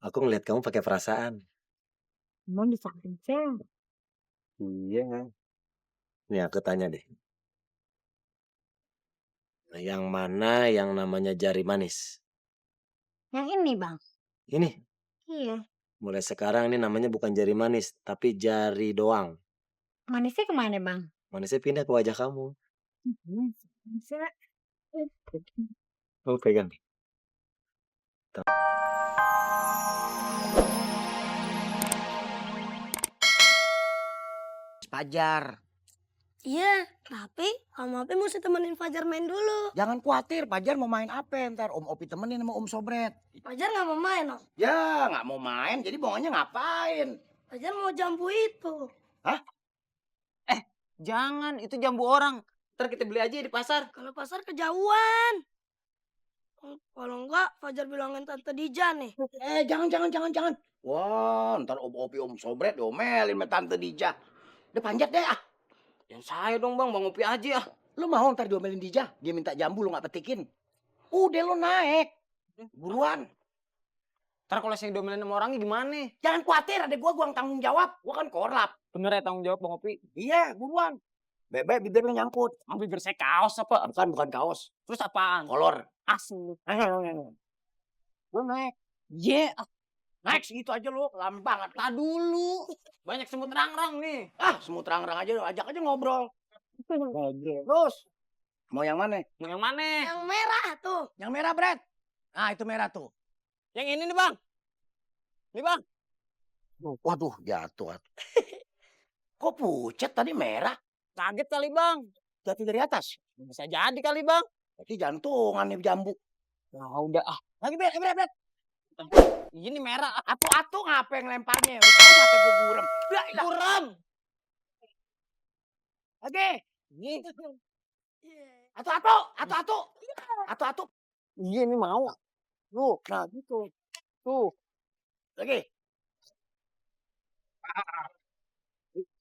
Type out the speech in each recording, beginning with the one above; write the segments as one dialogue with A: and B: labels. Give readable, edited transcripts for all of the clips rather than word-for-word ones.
A: Aku ngeliat kamu pakai perasaan.
B: Mau bisa aja.
A: Iya. Nih aku tanya deh. Yang mana yang namanya jari manis?
B: Yang ini bang.
A: Ini.
B: Iya.
A: Mulai sekarang ini namanya bukan jari manis, tapi jari doang.
B: Manisnya kemana bang?
A: Manisnya pindah ke wajah kamu.
B: Bisa.
A: Kamu pegang.
C: Fajar.
D: Iya, tapi Om Opi mesti temenin Fajar main dulu.
C: Jangan khawatir, Fajar mau main apa ntar Om Opi temenin sama Om Sobret.
D: Fajar nggak mau main, Om.
C: Ya nggak mau main, jadi bonganya ngapain?
D: Fajar mau jambu itu.
C: Hah?
E: Jangan, itu jambu orang. Ntar kita beli aja di pasar.
D: Kalau pasar kejauhan. Kalau enggak, Fajar bilangin Tante Dija nih.
C: Jangan. Wah, ntar Om Opi Om Sobret diomelin sama Tante Dija. Udah panjat deh ah.
E: Yang saya dong bang Opi aja.
C: Lu mau ntar diomelin Dija? Dia minta jambu lu nggak petikin. Udah lu naik. Buruan.
E: Ntar kalau saya diomelin sama orangnya gimana?
C: Jangan khawatir, ada gua yang tanggung jawab. Gua kan korlap.
E: Bener ya tanggung jawab bang Opi.
C: Iya, buruan. Bebek bibir lu nyangkut.
E: Emang bibir saya kaos apa?
C: Bukan kaos.
E: Terus apaan?
C: Kolor.
E: Asli.
C: Lu naik.
E: Ye,
C: Naik segitu aja lu, lama banget.
E: tak dulu. Banyak semut rang-rang nih.
C: Ah, semut rang-rang aja, ajak aja ngobrol. Terus, mau yang mana?
E: Yang mana?
D: Yang merah tuh.
C: Yang merah, Brad. Nah, itu merah tuh.
E: Yang ini nih bang. Nih bang.
C: Waduh, jatuh. Kok pucat tadi merah?
E: Kaget kali bang.
C: Jatuh dari atas.
E: Bisa jadi kali bang.
C: Berarti jantungan nih jambu.
E: Nah udah ah.
C: Lagi, Brad.
E: Ini merah.
C: Atu-atu ngapa yang lemparnya? Tahu mata gue buram.
E: Buram.
C: Lagi.
E: Ini.
C: Atu-atu.
E: Iya ini mau.
C: Tuh, nah gitu. Tuh. Lagi.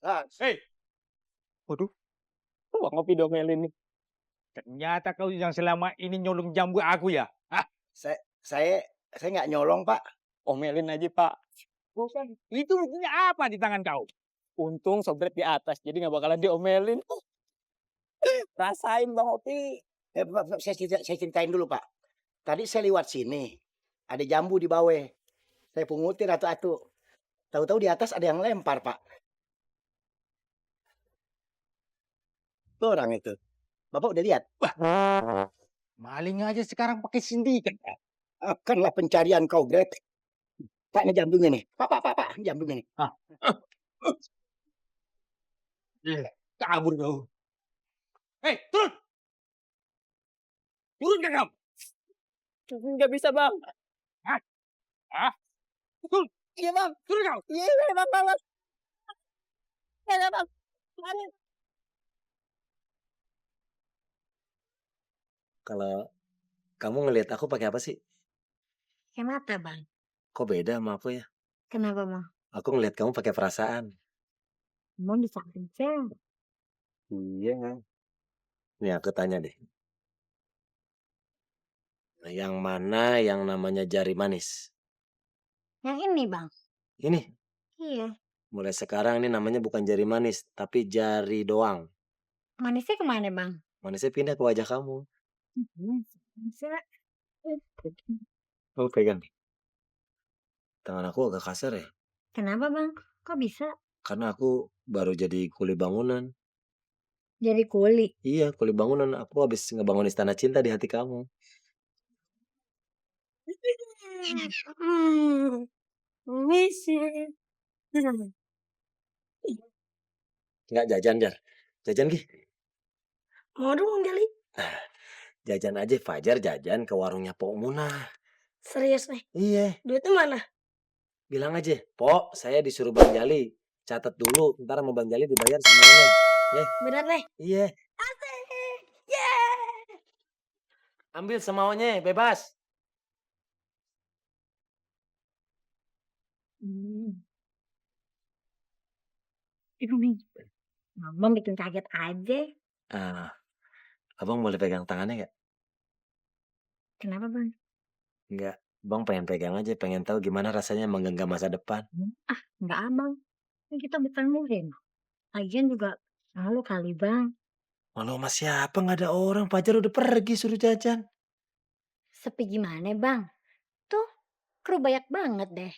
C: Nah,
F: Hei,
E: Waduh. Bang Opi domelin nih.
F: ternyata kau yang selama ini nyolong jambu aku ya?
C: saya nggak nyolong, Pak.
E: Omelin aja pak.
F: Bukan. Itu buktinya apa di tangan kau?
E: Untung Sobret di atas, jadi nggak bakalan diomelin. Rasain Bang Opi.
C: Pak, saya ceritain dulu, Pak. Tadi saya lewat sini, ada jambu di bawah. Saya pungutin atu-atu. Tahu-tahu di atas ada yang lempar, Pak. Tuh orang itu. Bapak udah lihat?
F: Maling aja sekarang pakai sindikat.
C: Akanlah pencarian kau, Greg. Pak, ini jambungnya nih. Pak, jambungnya nih.
F: Kabur kau. Hei, turun! Turun kan kau?
E: Nggak bisa bang.
F: Turun!
E: Iya bang.
F: Turun kau!
E: Iya bang. Iya bang.
A: Kalau kamu ngelihat aku pakai apa sih?
B: Kayak mata bang.
A: Kok beda sama aku ya?
B: Kenapa bang?
A: Aku ngelihat kamu pakai perasaan.
B: Mau bisa aja.
A: Iya. Nih aku tanya deh. Yang mana yang namanya jari manis?
B: Yang ini bang.
A: Ini.
B: Iya.
A: Mulai sekarang ini namanya bukan jari manis, tapi jari doang.
B: Manisnya kemana bang?
A: Manisnya pindah ke wajah kamu.
B: Bisa.
A: Kamu pegang. Tangan aku agak kasar ya.
B: Kenapa bang? Kok bisa?
A: Karena aku baru jadi kuli bangunan.
B: Jadi kuli.
A: Iya, kuli bangunan. Aku habis ngebangun istana cinta di hati kamu. Nggak jajan, Jar. Jajan, Gi.
D: Mau dong, Jali.
A: Jajan aja, Fajar jajan ke warungnya Pok Munah.
D: Serius nih.
A: Iya,
D: Duitnya mana?
A: bilang aja, Pok, saya disuruh Bang Jali. Catat dulu, ntar sama Bang Jali dibayar semuanya.
D: Benar nih.
A: Iya,
D: Asik. Yeay.
A: ambil semaunya, bebas.
B: Itu nih. Mama bikin kaget aja.
A: Abang boleh pegang tangannya nggak?
B: Kenapa bang?
A: Nggak, Bang pengen pegang aja, pengen tahu gimana rasanya menggenggam masa depan.
B: Ah, enggak abang. Kan kita bukan murim. Lagian juga malu kali bang.
A: Malu sama siapa? Nggak ada orang. Fajar udah pergi suruh jajan.
B: Sepi gimana bang? Tuh, kru banyak banget deh.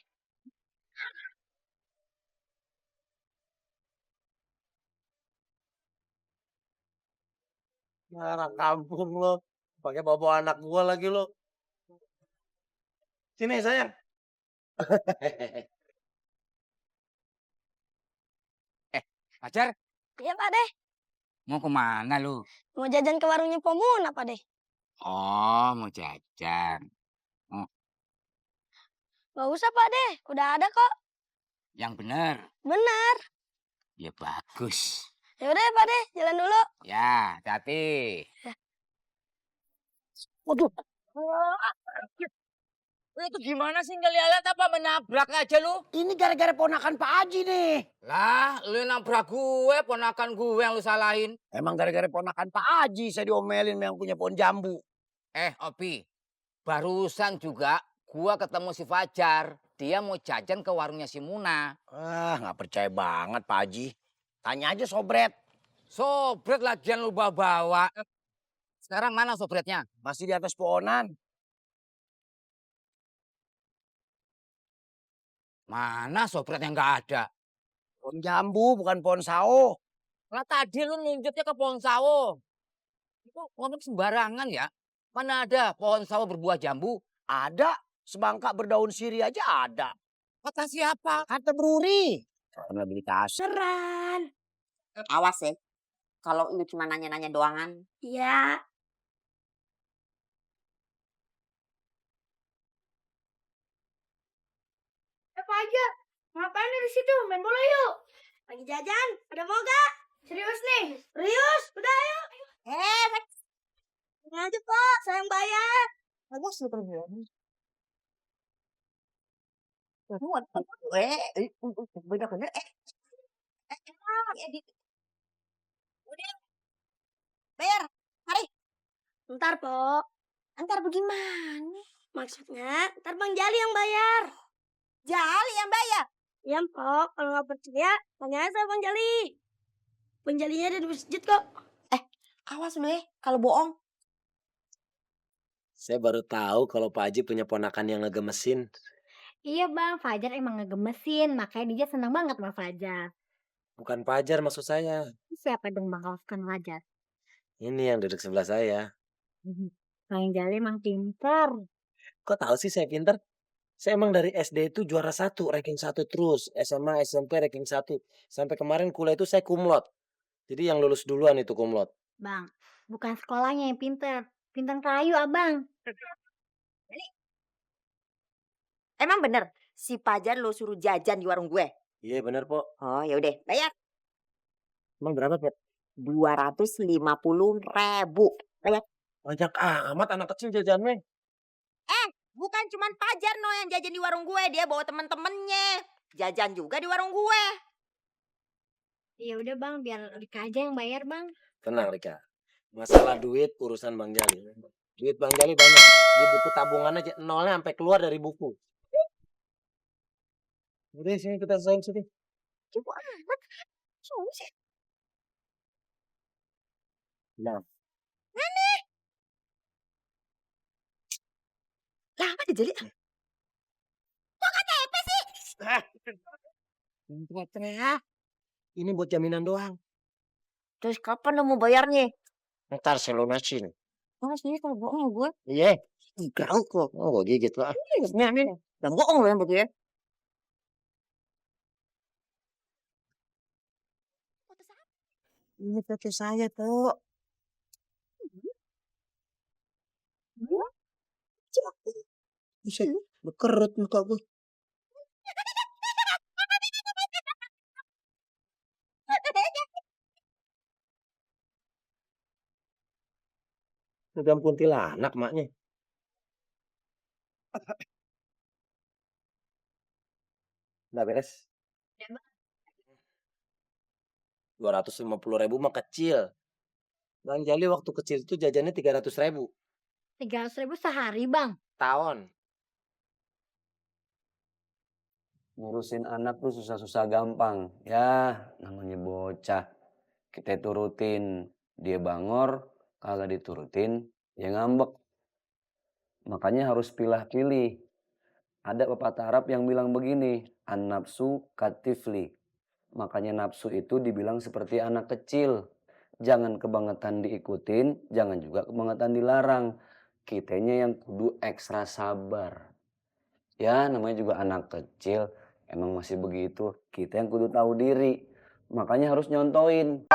E: Anak kampung lo. Pakai bawa anak gua lagi lo. Sini sayang.
F: Pacar,
D: Iya Pak Deh,
F: mau kemana lu?
D: mau jajan ke warungnya Pomuna Pak Deh.
F: Oh, mau jajan.
D: Gak usah Pak Deh, udah ada kok.
F: Yang bener.
D: Benar.
F: Ya bagus.
D: Ya udah Pak Deh, jalan dulu.
F: Ya, hati.
B: Waduh.
F: Lu itu gimana sih nggak lihat apa menabrak aja lu?
C: Ini gara-gara ponakan Pak Haji nih.
F: Lah, lu yang nabrak gue, ponakan gue yang lu salahin.
C: Emang gara-gara ponakan Pak Haji saya diomelin yang punya pohon jambu.
F: Opi, barusan juga gua ketemu si Fajar. Dia mau jajan ke warungnya si Muna.
C: Ah, nggak percaya banget Pak Haji. Tanya aja sobret.
F: Sobret lagian lu bawa-bawa. Sekarang mana sobretnya?
C: Masih di atas pohonan.
F: Mana sobretnya nggak ada?
C: Pohon jambu bukan pohon sao.
F: Lah tadi lu nunjuknya ke pohon sawo. Itu ngomong sembarangan ya. Mana ada pohon sawo berbuah jambu?
C: Ada. Sebangka berdaun siri aja ada.
F: Kata siapa?
C: Kata Bruri. Pernah beli kasar.
D: Seran.
G: Awas ya, kalau lu cuma nanya-nanya doangan.
D: Iya. Apa aja? Ngapain di situ? Main bola yuk. Lagi jajan. Ada mau gak? Serius nih? Serius? Udah ayo. Ini aja Pak, saya yang bayar.
G: Bagus lu bener. Bener-bener. Udah, bayar. Mari.
D: Ntar, Pok.
G: Antar bagaimana?
D: Maksudnya, ntar Bang Jali yang bayar.
G: Jali yang bayar.
D: Iya, Pok. Kalau nggak percaya, tanya aja sama Bang Jali. Bang Jalinya ada di masjid kok.
G: Awas lu ya, kalau bohong.
A: Saya baru tahu kalau Pak Haji punya ponakan yang ngegemesin.
B: Iya bang, Fajar emang ngegemesin. Makanya dia senang banget sama Fajar.
A: Bukan Fajar maksud saya.
B: Siapa dong bang kalau bukan Fajar?
A: Ini yang duduk sebelah saya.
B: Bang Jali emang pintar.
A: Kok tahu sih saya pinter? Saya emang dari SD itu juara 1, ranking 1 terus. SMA, SMP ranking 1. Sampai kemarin kuliah itu saya kumlot. Jadi yang lulus duluan itu kumlot.
B: Bang, bukan sekolahnya yang pintar. Pintar kayu abang.
G: Emang bener, si Pajar lo suruh jajan di warung gue.
A: Iya bener, Pok.
G: Oh ya udah, bayar.
A: Emang berapa, Pok?
G: 250.000. Bayar.
A: Banyak amat anak kecil jajannya.
G: Bukan cuman Pajar no yang jajan di warung gue, dia bawa temen-temennya. Jajan juga di warung gue.
B: Ya udah bang, biar Rika aja yang bayar bang.
A: Tenang, Rika. Masalah duit urusan Bang Jali. Duit Bang Jali banyak. Dia buku tabungan aja nolnya sampai keluar dari buku. Udah sini kita selesaiin sini.
G: Coba amat. Susah.
A: Nah,
G: Lah apa dijeli?
A: teriak. Ini buat jaminan doang.
G: Terus kapan lo mau bayarnya?
A: Ntar saya lunasin.
G: Oh sih kalau bohong gue.
A: Iya. Enggak kok. Oh, gue gigit lah.
G: Nih. Dan bohong lo yang begitu ya.
A: Ini foto saya tuh. Bisa berkerut muka gue. Udah kuntilanak maknya. Udah beres. 250.000 mah kecil. Bang Jali waktu kecil itu jajannya 300.000
B: 300.000 sehari bang.
A: tahun.
H: Ngurusin anak tuh susah-susah gampang. Ya, namanya bocah. Kita turutin, dia bangor, kagak diturutin, dia ngambek. Makanya harus pilih-pilih. Ada pepatah Arab yang bilang begini, an-nafsu katifli. Makanya nafsu itu dibilang seperti anak kecil. Jangan kebangetan diikutin, jangan juga kebangetan dilarang. Kitanya yang kudu ekstra sabar. Ya, namanya juga anak kecil, emang masih begitu. Kita yang kudu tahu diri. Makanya harus nyontoin.